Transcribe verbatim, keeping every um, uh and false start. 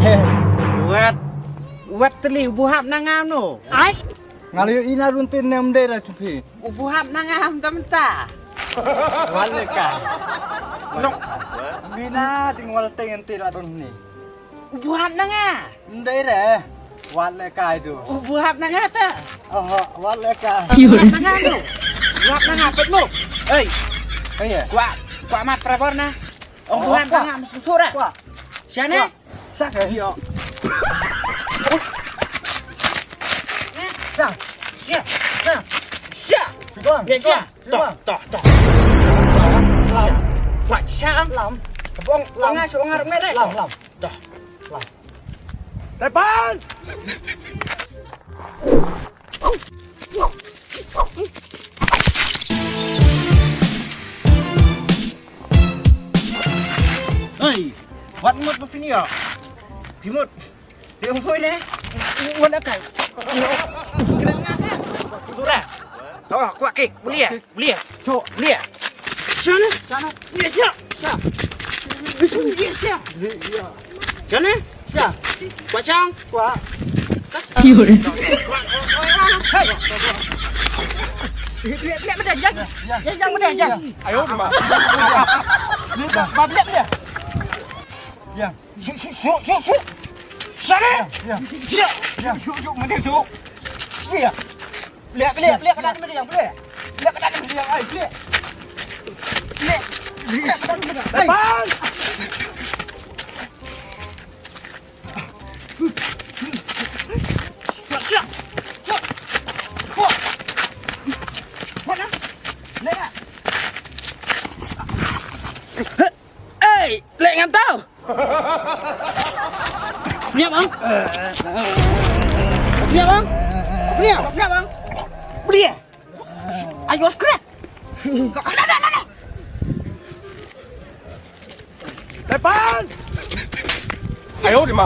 He, wat, wat tylli u buhap na nga no. Ai. Nga la ïohi na run tin ne ym dei ra tu phi. U buhap na nga mynta mynta. Wat leh kai. Lok. Mina ding wal teng ente la don ni. U buhap na nga. Ym dei re. Wat leh kai tu. U buhap na nga ta. Oh, wat leh kai. Buhap na nga tu. Buhap na nga pet mo. Hei. Hei. Kwah, kwah mat prabor na. Ong buhap na nga mesti sura. Kwah. Sian eh? Sa ke? Ïa. Sa. Sia. Sa. Sia. Sibang. Sia. Toh, toh, toh. Lam. Wah, sian. Lam. Bong, lam. Nga, sian, nga, nga, lam, lam. Toh. Lam. Depan. Hei, wat mut ba phi ïa. Phi mut. Phi ong poi ne. Wat la kai. Skren nga ka. Sura. Oh, kwah kick. Boleh. Boleh. Cok. Boleh. Sana. Sana. Yes, ya. Sa. Yes, ya. Sana. Sa. Kwah sang. Kwah. Kiur. Hei. Lihat, lihat, lihat, lihat. Yang, yang, yang, yang. Ayo, rumah. Lihat, lihat, lihat. Yang. Su, su, su, su, su. Sana. Yang. Su, su, su, su, mana su? Iya. Lihat, lihat, lihat, kena ni, yang, lihat. Lihat, kena ni, yang, ai, lihat. Lihat. Lihat, kena ni, yang. Ai. Depan. Ei, leh ngan tau. Pnia bang. Pnia bang. Pnia, pnia bang. Pnia. Ayo, skret. Depan. Ayo, di ma.